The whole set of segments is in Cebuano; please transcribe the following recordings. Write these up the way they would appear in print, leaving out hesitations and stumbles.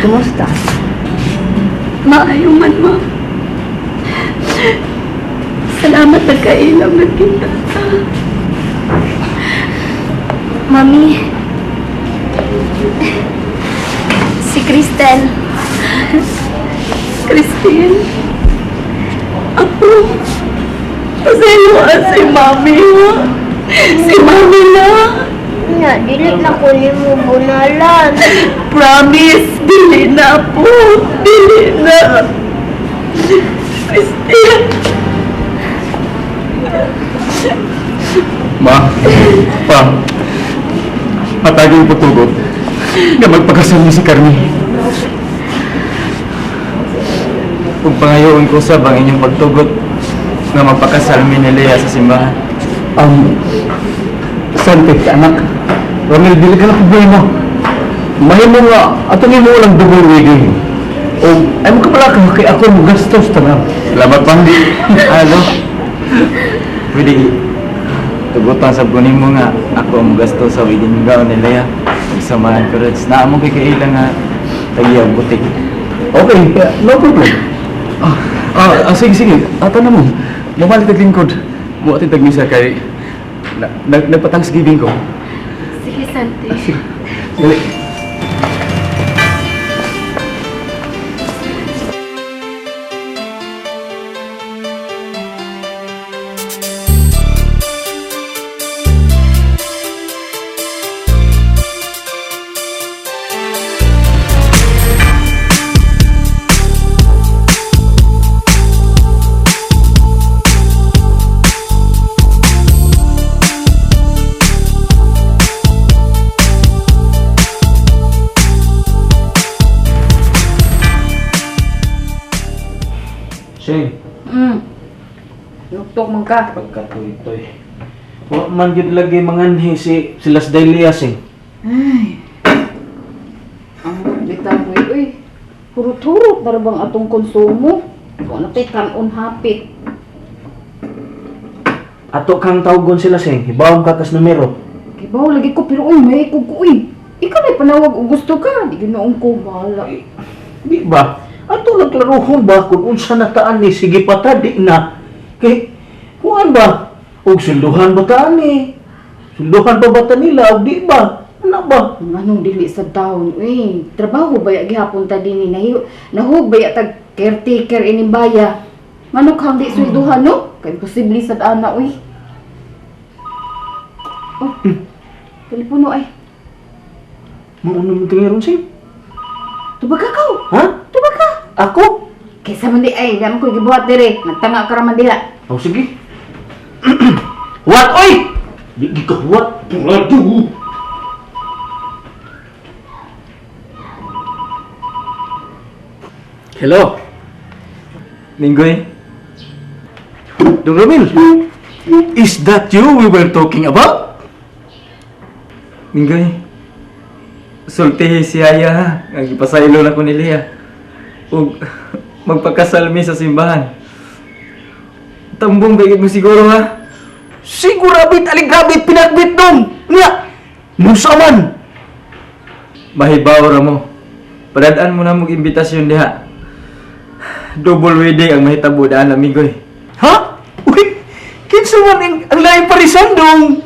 Kumusta? Maayo man, ma. Salamat nagkailang nagkita. Mami. Si Cristel. Christine. Ako. Pasayloan si Mami, ha? Si Mami na. Nga, dili na ko nimo bunalan. Promise, dili na po. Dili na. Christine. Ma, pa, patagin pagtugot nga magpakasal ni si Carmi. Ug pangayoon ko sab ang inyong pagtugot nga magpakasal mi ni Lea sa simbahan. Sante, anak. Ramil, dili ka na problema. Mahimo nga, atong imo lang double wedding. O, ay mo ka pala ka kay ako mo gastos tanan. Salamat pa. Halo. Pwede tugutan sa kunin mo nga ako ang gasto sa wedding gown ni Lea. Pagsamahan ko rin. Naa mo kay kaila nga tagiya butik. Okay, no problem. Sige, sige. Ato na mo. Mabalik tag lingkod. Mo atin tag misa kay na, nagpa-Thanksgiving ko. Sige, Santi. Sige. Dali. Shane, Nuktok man ka. pagkatuy-toy. Wa man gyud lagi manganhi si sila sa Dahlia, Sing. Ay. Ang bitaw mo, uy. Hurot-hurot na bang atong konsumo? Kung ano kay kanon hapit. Ato kang tawgon sila, Sing. Hibawon ka kas numero. Kibaw lagi ko pero uy, may ikog ko uy. Ikaw na panawag og gusto ka. Di ginoong ko bahala. Di ba? Ato lang klaruhon ba kung unsa na taan ni sige pa ta di na. Kay kuan ba? Og sulduhan ba taan ni? Sulduhan ba ba ta nila og di ba? Ano ba? Ang anong dili sa taon, uy. Trabaho ba ya gihapon ta dinhi nahi nahug ba ya tag caretaker ining baya. Nganong kang di swelduhan no? Kay imposible sa ana uy. Oh. Telepono ay. Mauna mo tingiron, Sing? Tubag ka kaw. Ha? Tubag ka. Ako? Kaysa man di ay, di man ko gibuhat dire. Nagtanga ka ra man diha. Oh, sige. What, oy? Di gi ka what? Purado. Hello. Minggoy, Dong Ramil. Is that you we were talking about? Minggoy. Sultihi si Aya ha. Nga gipasaylo na ko ni Lea. Ug magpakasal mi sa simbahan. Tambong bagit mo siguro ha. Sigurabit, aligrabit, pinagbit dong. Nga. Musa man. Mahibaw ra mo. Padadaan mo na mong imbitasyon diha. Double wedding ang mahitabo daan amigoy. Ha? Uy, kinsa man ang laing parisan dong?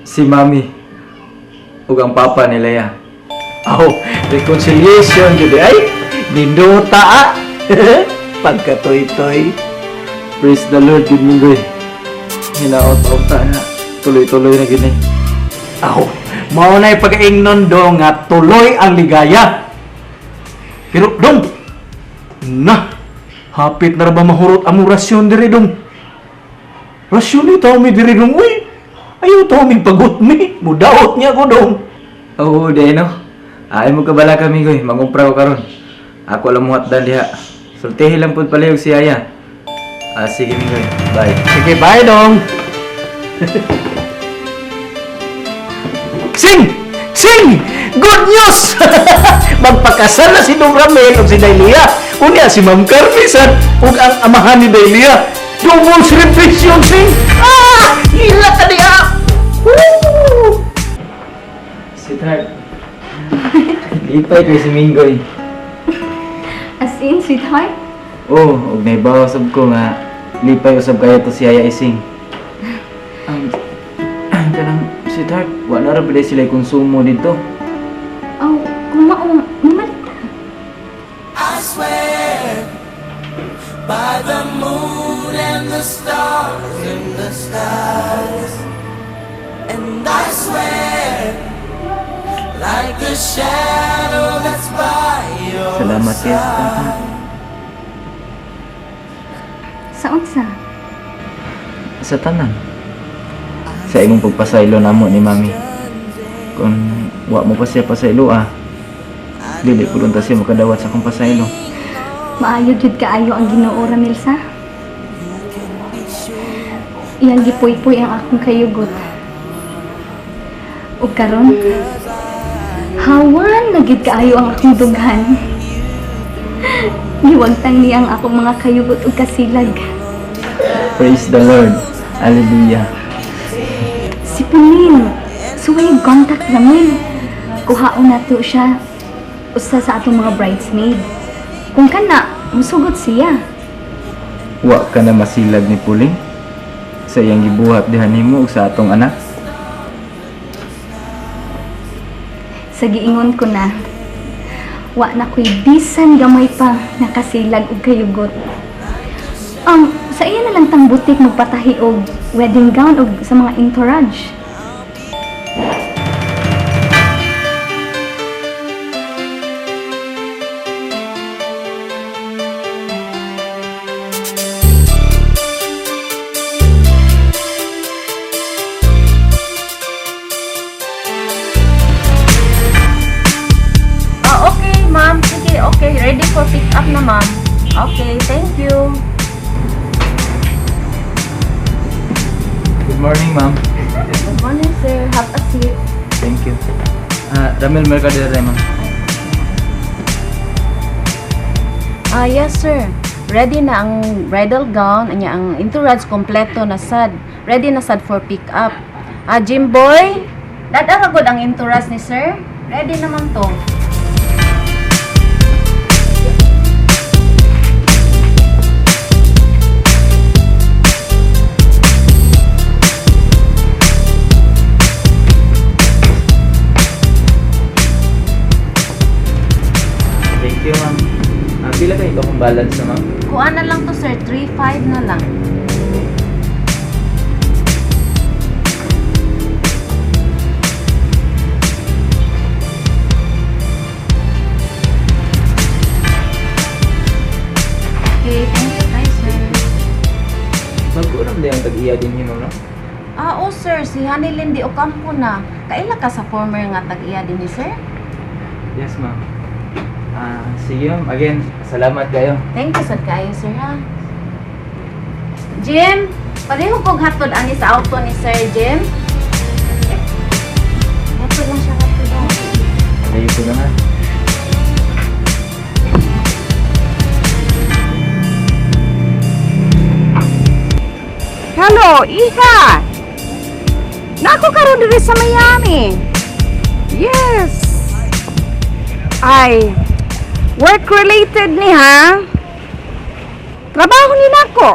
Si Mami ug ang papa ni Lea. Oh, reconciliation jud ay. Nindota ah. Pagkatoy-toy. Praise the Lord gud Minggoy. Hinaot og ta na. Tuloy-tuloy na gid ni. Aw, mao na'y pagaingnon dong nga tuloy ang ligaya. Pero dong, na, hapit na ra ba mahurot among rasyon diri dong? Rasyon ni tao mi diri dong, uy. Ayaw tao mi pagot mi. Mudaot niya ko dong. Oo, di no. Ay mo kabala kami goy, mangumpra ko karon. Ako lang muhatdan diha. Sultihi lang pud palihog si Aya. Ah, sige Minggoy. Bye. Sige, bye dong. Sing! Sing! Good news! Magpakasal na si Dong Ramel ug si Dahlia. Unya si Ma'am Carmen sad ug ang amahan ni Dahlia. Double celebration, Sing! Ah! Hila ka diha! Woo! Sweetheart, Lipay kay si Minggoy. As in, sweetheart? Oh, og naibaw sab ko nga lipay usab kayo to si Yaya Ising. Kanang sweetheart, wala ra ba sila konsumo dito? Oh, kung mao, mamalit ta. I swear by the moon and the stars in the skies. And I swear, like the shadow that's by your Salamat kaya sa side. tanan. Sa unsa? Sa tanan. Sa imong pagpasaylo namo ni Mami. Kung wa mo pa siya pasaylo ah. Dili ko ta siya makadawat sa akong pasaylo. Maayo jud kaayo ang Ginoo, Ramilsa. Iyang gipuypoy ang akong kayugot. Ug karon, hawan na gid kaayo ang akong dughan. Giwagtang niya ang akong mga kayugot ug kasilag. Praise the Lord. Hallelujah. Si Pauline, suway contact namin. Kuhaon na to siya usa sa atong mga bridesmaid. Kung kana, musugot siya. Wa ka na masilag ni Puling sa iyang gibuhat diha nimo ug sa atong anak. Sa giingon ko na, wa na ko'y bisan gamay pa nakasilag og kayugot. Sa iya na lang tang butik magpatahi og wedding gown og sa mga entourage. Ah, okay, ma'am. Sige, okay. Ready for pick up na, ma'am. Okay, thank you. Good morning, ma'am. Good morning, sir. Have a seat. Thank you. Ah, Ramil Mercader, ma'am. Ah, yes, sir. Ready na ang bridal gown, anya ang entourage kompleto na sad. Ready na sad for pick up. Ah, Jimboy, dadara gud ang entourage ni sir. Ready naman to. Thank you, ma'am. Ah, pila kayo akong balance na, ma'am? Kuha na lang to, sir. 3.5 na lang. Okay, thank you kayo, sir. Mag-ulam din ang tag-iya din yun, no? Ah, oh, sir. Si Hanilyn Di Ocampo na. Kaila ka sa former nga tag-iya din ni sir? Yes, ma'am. Ah, sige, ma'am. Again, salamat kayo. Thank you sad kayo, sir, ha? Jim, pareho kong hatod ani sa auto ni Sir Jim. Hatod lang siya, hatod lang. Layo ko na nga. Hello, Iha! Nako karon diri sa Miami. Yes. Ay, work related ni ha. Trabaho ni nako.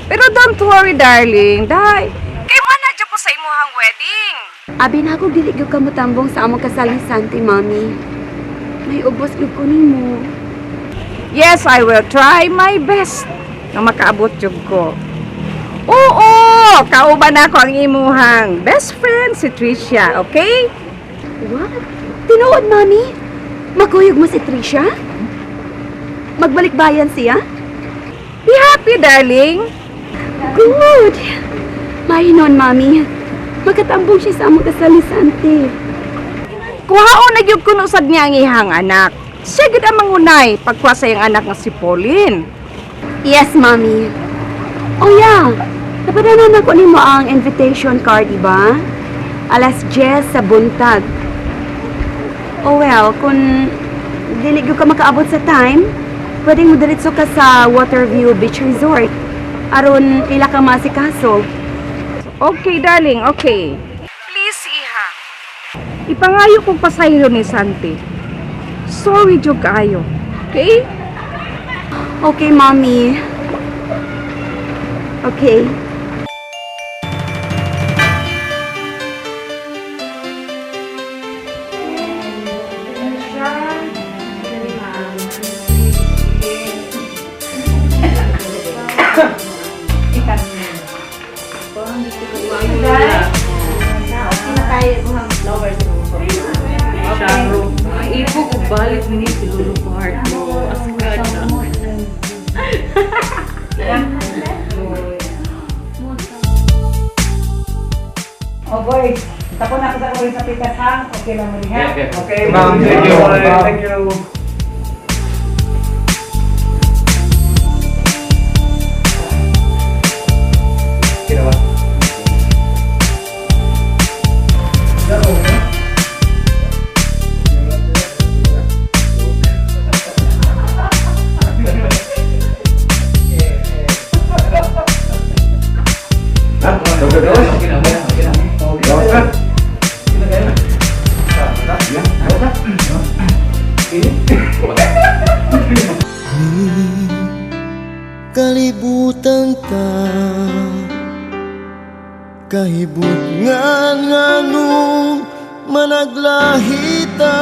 Pero don't worry, darling. Dai, kay wala jud ko sa imuhang wedding. Abi na ako dili gyud ka motambong sa among kasal ni Santi, Mami. May ubos gyud ko nimo. Yes, I will try my best na makaabot jud ko. Oo, kauban nako ang imuhang best friend si Tricia, okay? What? Tinuod, Mami? Magkuyog mo si Tricia? Magbalikbayan siya? Be happy, darling. Good! Mahinon, Mami. Magkatambong siya sa among kasal ni Santi. Kuhaon na gyud kuno sad niya ang ihang anak. Siya gyud ang mangunay pagkuha sa iyang anak nga si Pauline. Yes, Mami. Oh, yeah. Napadana na ko nimo ang invitation card, diba? Alas 10 sa buntag. Oh, well, kung dili gyud ka makaabot sa time, pwedeng mo diretso ka sa Waterview Beach Resort. Aron ila ka masikaso. Okay, darling, okay. Please, iha. Ipangayo kong pasaylo ni Santi. Sorry jud kaayo. Okay? Okay, Mommy. Okay. Maibog og balik ni si Lolo Bart mo. Askan na. Oh boy, tapon na ako sa pikas ha. Okay lang mo ha. Okay, ma'am. Thank you. Thank you. Kalibutan ta kahibutngan nganong managlahita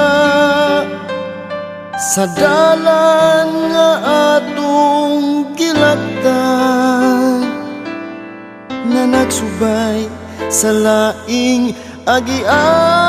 sa dalan nga atong gilaktan nga nagsubay sa laing agian.